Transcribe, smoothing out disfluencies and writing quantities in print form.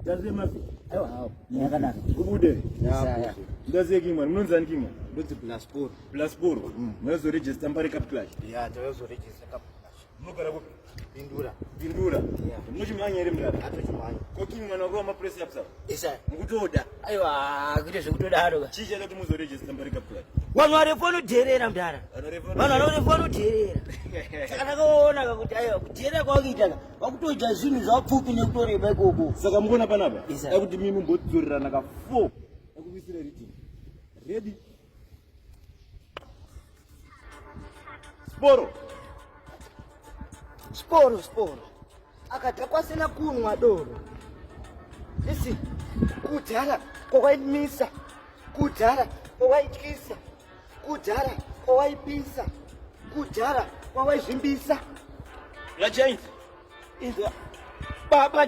Ndaziye mafi. Aiwa hawo. Yakanaka. Kubude. Ndaziye Kingman. Munonzani Kingman? Ndonzi Blasporo. Blasporo. Munozoregister Mbare Cup Clash. Ya, takazoregister Cup Clash. Munogara kupi? Bindura. Bindura. Munochimhanya here mdara? Atochimhanya. Ko Kingman wakawa mapress ups apa? Isa. Mukutoda. Aiwa, kuite zvekutodaro ka. Chii chaita kuti muzoregister Mbare Cup Clash? Vanhu varefu vanodherera mdara. Vanhu vanorefu vanodherera. Saka ndakaona ka kuti aiwa kudherera kwakuita ka vakutoita zvinhu zvapfupi nekutoreba ikoko. Saka mukuona panapa? Isa. Dakuti mimi mumbodzorerana ka 4. Dakukuisira reading. Ready? Sporo. Sporo sporo. Akadhakwa asina kunwa doro. Isi kudhara kwawaimisa. Kudhara kwawaityisa. Kudhara kwawaipisa. Kudhara kwawaizvimbisa. La giant. Inzwa. Baba.